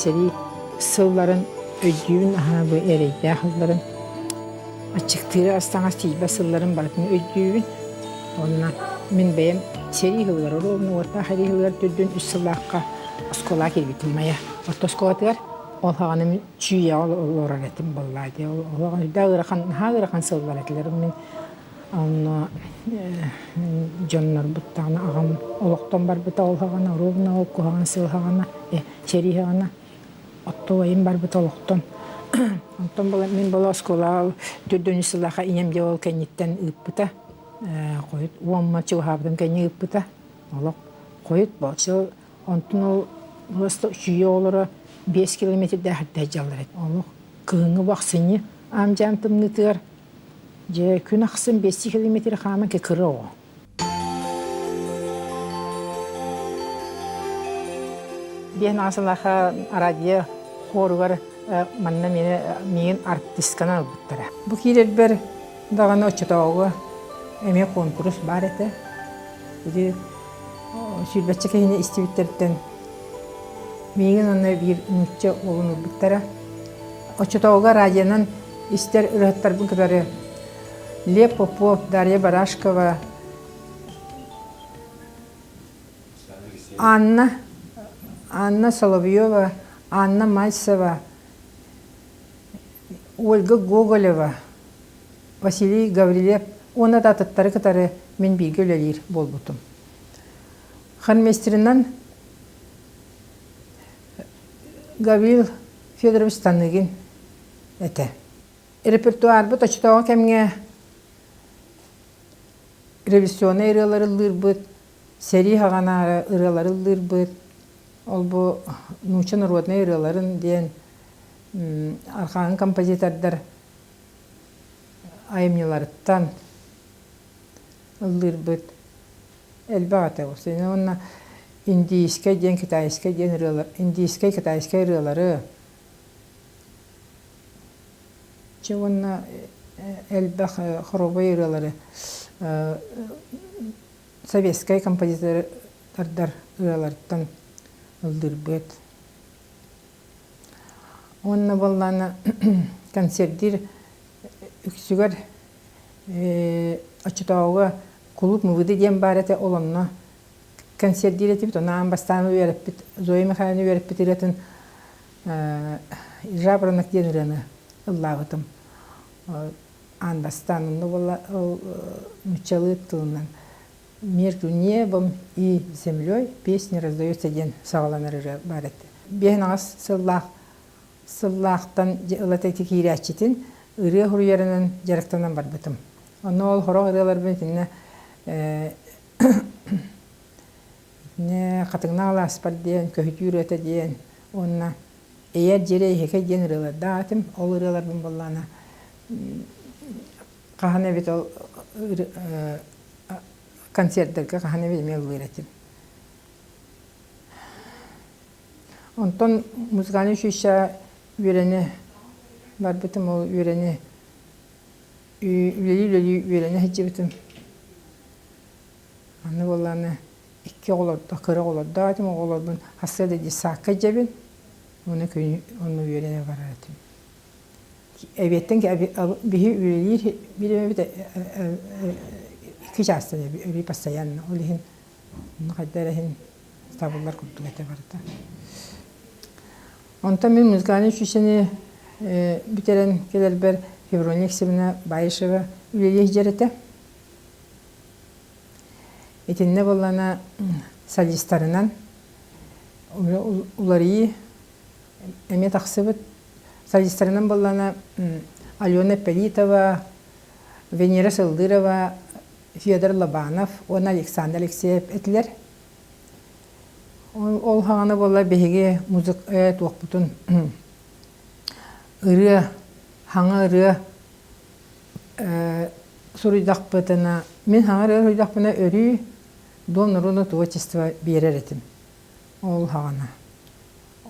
Сэрии сылларын өйдүүбүн аһаа бу эрэйдээх ылларын аччыктыыры ас-таҥас тиийбэт сылларын барытын өйдүүбүн. Уонна мин бэйэм сэрии сылыгар оруобуна уоттаах сэрии сылыгар төрдүн үс сыллаахха оскуолаҕа киирбитим Майа орто оскуолатыгар. Ол саҕана мин Чүүйэҕэ олорор этим буоллаа дии. Ол үрдээх ыарахан, наһаа ыарахан сыллар этилэр. Мин онно дьоннорбут даҕаны аҕам олохтон барбыта ол саҕана, оруобуна ол куһаҕан сыл саҕана, сэрии саҕана оттуойум барбыта олохтон. Онтон була мин була оскуолаҕа төрдүн сыллаахха ийэм дьэ ол кэнниттэн ыыппыта. Хойут уомма чугаһаабытым кэннэ ыыппыта. Олох хойут боочу онтун ол просто чүйэ оҕолоро 5 километрдаах дьаллар этэ. Олох кыһыҥҥы бу ахсынньы аам-дьаам тымныытыгар дьэ күн ахсын 5 километр хааман кыкыры оҕо. Биэн аҕасылаха радио хоругар манна мени миигин артистканан ылбыттара. Бу киирэрбэр даҕаны оччотооҕуга эмиэ куонкурус баар этэ. Ити сүүрбэччэ киһини истибиттэриттэн миигин уонна биир нуучча уолун ылбыттара. Оччотооҕуга радионан истэр ырыаһыттарбын кытары Лев Попов, Дарья Барашкова, Анна, Анна Соловьева, Анна Мальцева, Ольга Гоголева, Василий Гаврильев уонна да атыттары кытары мин бииргэ үлэлиир буолбутум. Хормейстерынан Гаврил Федорович Таныгин этэ. Репертуарбыт оччотооҕу кэмҥэ революционнай ырыалары ыллыырбыт, сэрии саҕана ырыалары ыллыырбыт, ол бу нуучча народнай ырыаларын диэн архааҥы композитордар айымньыларыттан ыллыырбыт элбэх этэ. Уонна индийскэй диэн, китайскай диэн ырыалар, индийскэй, китайскай ырыалары Чэ уонна элбэх хоровой ырыалары советскай композитордар ырыаларыттан ыллыырбыт. Уонна буоллаҕына концердиир үксүгэр оччотооҕуга кулууп МВД диэн баар этэ, ол онно концердиир этибит. Ону аан бастаан үөрэппит Зоя Михайловна үөрэппит ырыатын «Жаворонок» диэн ырыаны ыллаабытым. Аан бастаан онно буолла ол нууччалыы тылынан «Между небом и землей песни раздаются» диэн саҕаланар ырыа баар этэ. Биэһин аҕыс сыллаах сыллаахтан ыла ити киирээччитин ырыа суруйарынан дьарыктанан барбытым. Онно ол сорох ырыаларбын итиннэ Хатыҥнаах алааспар диэн, Көһүтүү ырыата диэн уонна Эйэр дьиэрэ эһэкэй диэн ырыалардаах этим. Ол ырыаларбын буоллаҕына хаһан эбит ол концерттарга хаһан эбит эмиэ ыллыыр этим. Онтон музыкальнай училище үөрэнэ барбытым, ол үөрэнэ үлэлии-үлэлии үөрэнэ сылдьыбытым. Аны буоллаҕына икки оҕолордоох, кыра оҕолордоох этим, оҕолорбун сарсыарда детсадка илдьэбин, уонна күнү онно үөрэнэ барар этим. Эбиэттэн биһи үлэлиир бириэмэбит икки чаастан эбии постоянно. Ол иһин хайда эрэ иһин табыллар курдук этэ барыта. Онтон мин музыкальнай училищены бүтэрэн кэлэрбэр Феврония Алексеевна Баишева үлэлии сылдьар этэ. Итиннэ буоллаҕына солистарынан Уларыйыы эмиэ тахсыбыт. Солистарынан буоллаҕына Алена Политова, Венера Сылдырова, Федор Лобанов уонна Александр Алексеев этилэр. Ол хаҕана буолла биһиги музык туохпутун ырыа, хаҥа ырыа суруйдахпытына, мин хаҥа ырыа суруйдахпына өрүү Дом народного творчества биэрэр этим. Ол хаҕана.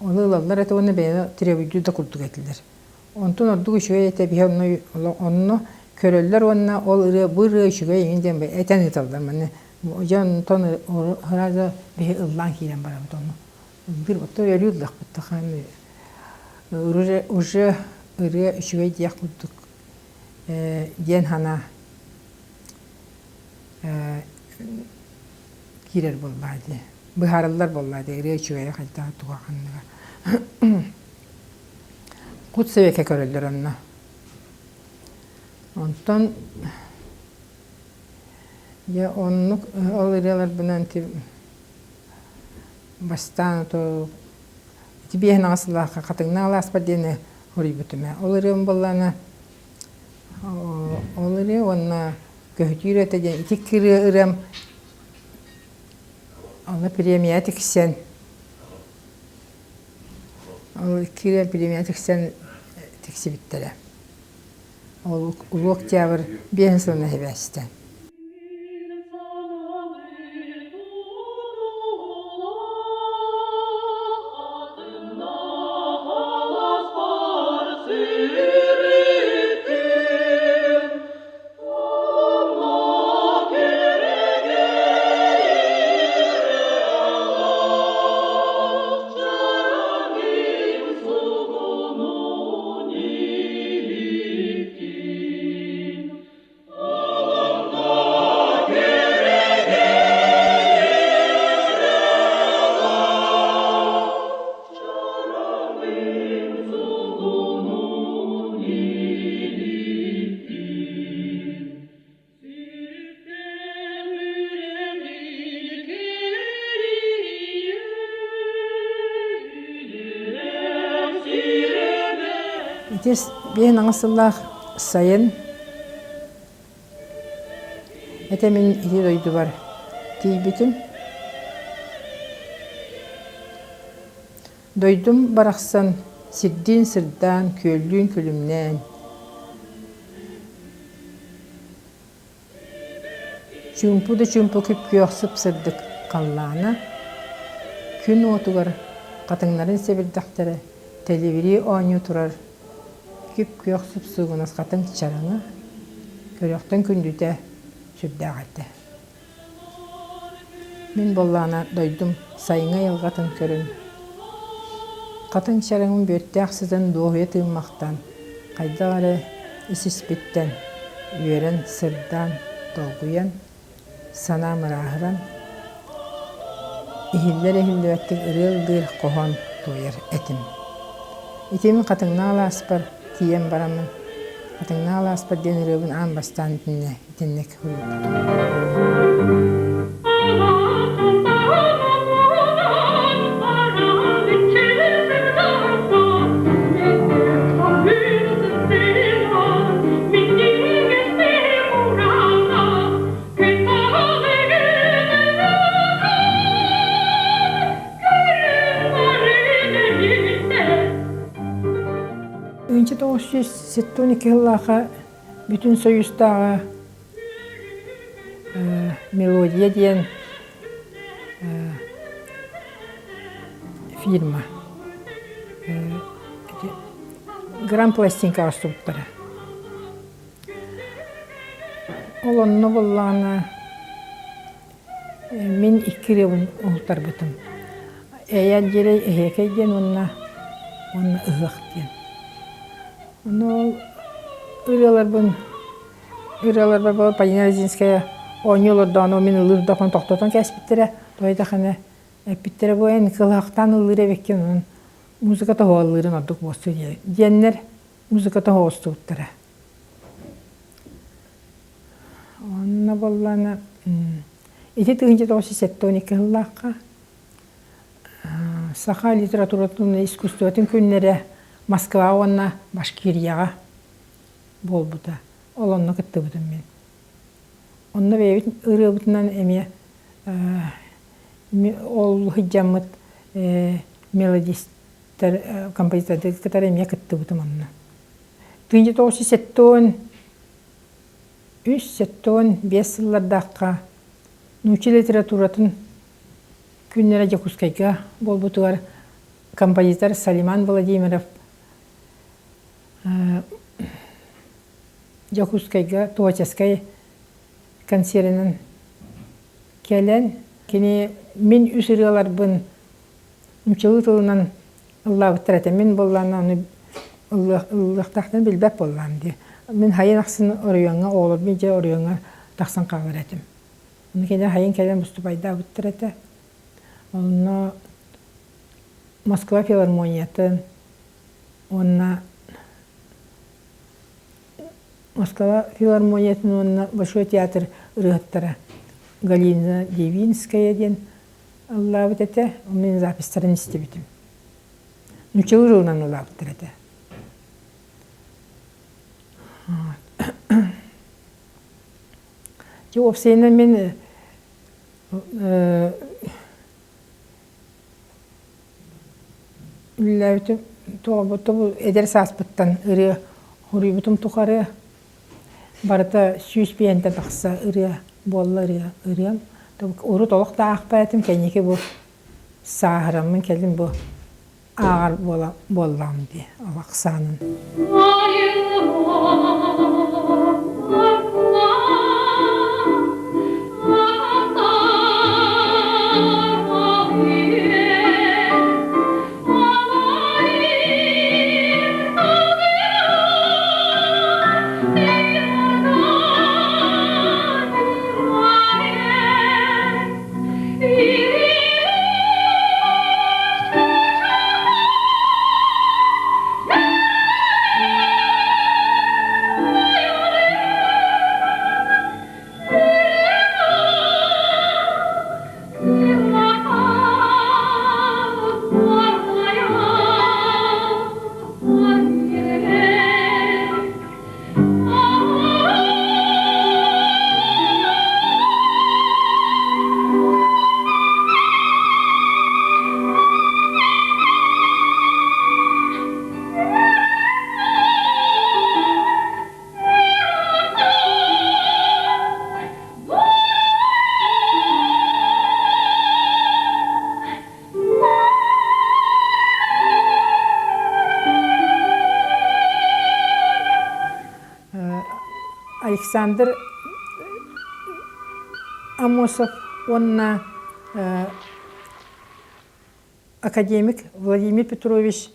Ону ылаллар этэ уонна бэйэни требуйдуур да курдук этилэр. Онтон ордук үчүгэй этэ биһи онно онно көрөллөр уонна ол ырыа бу ырыа үчүгэй эҥин диэн этэн ыыталлар манна дьэ онтон сразу биһи ыллаан киирэн барабыт ону ыллыыр оттон өрүү ыллахпыт да уже уже ырыа үчүгэй диэх курдук диэн санаа киирэр буоллаа дии быһаарыллар буоллаа дии ырыа үчүгэйэ хайдах туга ханныга кут сэбэкэ көрөллөр онно онтон дьэ оннук ол ырыаларбынан бастаан ото ити биэһин аҕыс сыллаахха хатыҥнаах алааспар диэни хоруйбутум ээ ол ырыам буоллаҕына ол ырыа уонна көһүтүү ырыата диэн ити ырыа ырыам онно премия тиксэн ол икки премия тиксэн тиксибиттэрэ ол Улуу Октябрь биэһин сылынан сибээстэн Ити биэһин аҥыс сыллаах сайын этэ мин ити дойдубар тиийбитим. Дойдум барахсан сирдиин сырдаан, күөллүүн күлүмнээн Чуумпу да чуумпу күп-күөх сып-сырдык халлаана, күн уотугар хатыҥнарын сэбирдэхтэрэ тэлибирии оонньуу турар күп-күөх супсугунас хатыҥ чараҥа көрүөхтэн күндүтэ сүрдээх этэ. Мин буоллаҕына дойдум сайыҥҥы айылҕатын көрөн, хатыҥ чараҥым бүөттээх сытан дуоһуйа тыыммахтаан, хайдах эрэ ис-испиттэн үөрэн, сырдаан, долгуйан, санаам ырааһыран, иһиллэр-иһиллибэттик ырыа ыллыыр хоһоон туойар этим. Ити мин Хатыҥнаах алааспар тиийэн бараммын, Хатыҥнаах алааспар диэн ырыабын аан бастаан итиннэ итинник Үнчү 972 сыллаахха Бүтүн Союзтааҕы «Мелодия» диэн фирма грампластинкаҕа устубуттара. Ол онно буоллаҕына Мин икки ырыабын уһултарбытым. Эйээн дьиэрэй эһиэкэй диэн уонна уонна ыһыах диэн. Ону ол ырыаларбын ырыаларбар Полина Лозинская оонньуу олордоҕуна мин ыллыыр да тохтотон кээспиттэрэ. Тоҕо эппиттэрэ бу эн кылаахтаан ыллыыр эбиккин онон музыка тоһоҕоллуурун ордук буолсу диэннэр музыка тоһоҕостубуттара. Онно буоллаҕына ити 1972 сыллаахха. Саха литературатын искусствотын күннэрэ Москва уонна Башкирияҕа буолбута. Ол онно кыттыбытым мин. Онно бэйэбит ырыабытынан эмиэ ол сылдьаммыт мелодистар, композитордары кытары эмиэ кыттыбытым онно. 1973 75 сыллардаахха нуучча литературатын күннэрэ Дьокуускайга буолбутугар композитор Салиман Владимиров Дьокуускайга творческай концерынан кэлэн кини мин үс ырыаларбын нууччалыы тылынан ыллаабыттар этэ. Мин буоллаҕына ону ыллыахтаахтарын билбэт буоллаҕым дии. Мин хайын ахсын оройуоҥҥа оҕолорбун дьэ оройуоҥҥа тахсан хаалар этим. Ону кини хайын кэлэн выступайдаабыттар этэ. Онно Москва филармониятын уонна Москва филармониятын уонна Большой театр ырыаһыттара Галина Девинская диэн ыллаабыт этэ. Мин записьтарын истибитим. Нууччалыы ырыалынан ыллаабыттар этэ. Дьэ, уопсайынан мин Үлэлээбитим туолбутум эдэр сааспыттан ырыа хоруйбутум тухары барыта 100 пиэнтэ тахса ырыа буолла ырыа ырыам. Урут олох да аахпат этим, кэнники бу сааһыраммын кэлин бу ааҕар буола буоллаҕым дии ол ахсаанын. Александр Аммосов уонна академик Владимир Петрович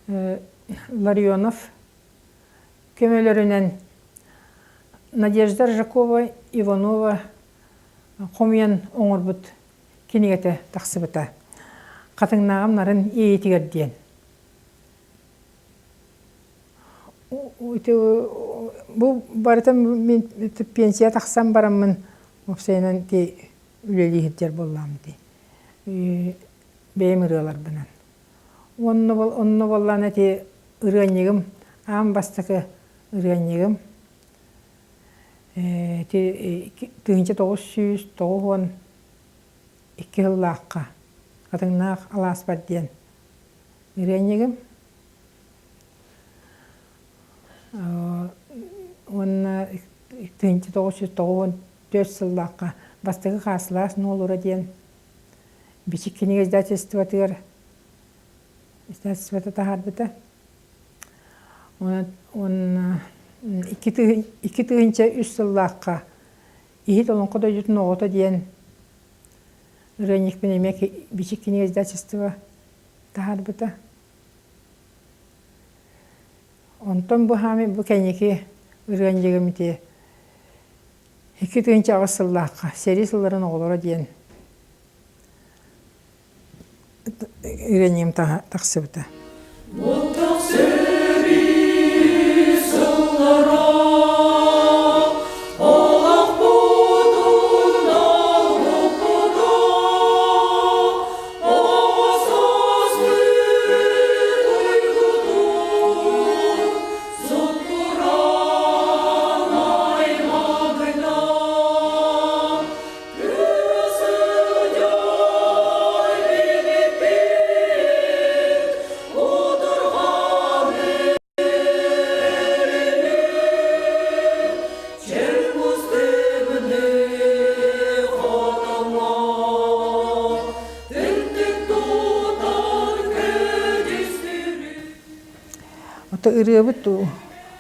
Ларионов көмөлөрүнэн Надежда Рыжакова Иванова хомуйан оҥорбут кинигэтэ тахсыбыта. Хатыҥнааҕым нарын иэйиитигэр диэн. Бу барыта мин пенсия тахсан бараммын уопсайынан ити үлэлии сылдьар буоллаҕым дии. Бэйэм ырыаларбынан. Онно онно буоллаҕына ити ырыанньыгым аан бастакы ырыанньыгым ити 1992 сыллаахха Хатыҥнаах алааспар диэн ырыанньыгым уонна 1994 сыллаахха бастакы Хааслаас Нуолура диэн Бичик кинигэ издательствотыгар издательствота таһаарбыта. Уонна 2003 сыллаахха Иһит олоҥхо дойдутун оҕото диэн ырыанньыкпын эмиэ Бичик кинигэ издательство таһаарбыта. Онтон бу хаамый бу кэнники ырыанньыгым ити 2008 сыллаахха сэрии сылларын оҕолоро диэн ырыанньыгым тахсыбыта. Муттах сэрии сыллара олохпутун олукпута. Ото ырыабыт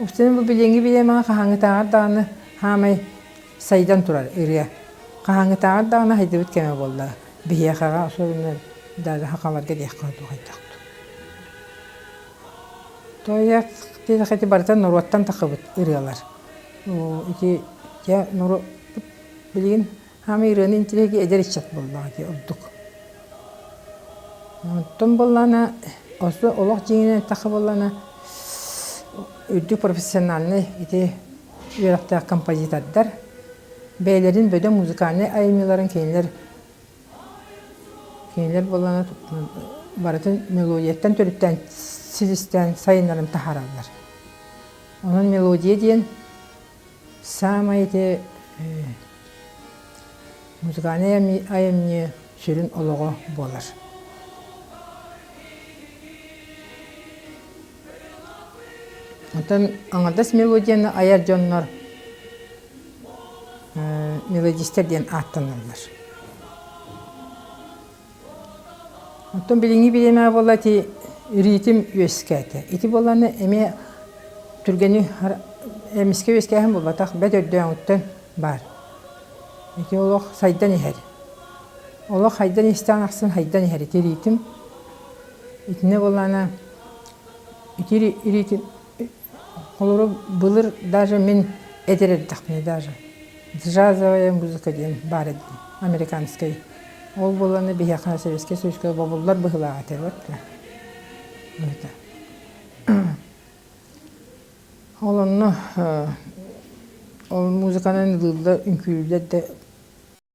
устун бу билиҥҥи бириэмэҕэ хаһааҥҥытааҕар даҕаны хаамай сайдан турар ырыа. Хаһааҥҥытааҕар даҕаны сайдыбыт кэмэ буолла. Биһиэхэҕэ особенно даже сахаларга диэххэ хайдах Тоойуок диэтэххэ ити барыта норуоттан тахсыбыт ырыалар. Ити дьэ норуот билигин хаамай ырыаны интириэһиргии эдэр ыччат буоллаҕа дии ордук. Онтон буоллаҕына олох дьиҥинэн эттэххэ буоллаҕына үрдүк профессиональнай ити үөрэхтээх композитордар бэйэлэрин бөдөҥ музыкальнай айымньыларын кинилэр Кинилэр буоллаҕына барытын мелодияттан төрүттээн силистээн сайыннаран таһаараллар. Онон мелодия диэн саамай ити музыкальнай айымньы сүрүн олоҕо буолар. Оттон аҥардас мелодияны айар дьоннор мелодистар диэн ааттаналлар. Оттон билиҥҥи бириэмэҕэ буолла ити ритм үөскээтэ. Ити буоллаҕына эмиэ түргэни эмискэ үөскээһин буолбатах, бэрт өрдөөҕүттэн баар. Ити олох сайдан иһэр. Олох хайдан истэҕин ахсын хайдан иһэр ити ритм. Итиннэ буоллаҕына ити ритм Холобура, былыр даже мин эдэр эрдэхпинэ даже джазовая музыка диэн баар этэ американскай. Ол буоллаҕына биһиэхэ Советскай Союзка бобуллар быһыылаах этэ вот это. Ол онно ол музыканан ылыыллар, үҥкүүлүүллэр да.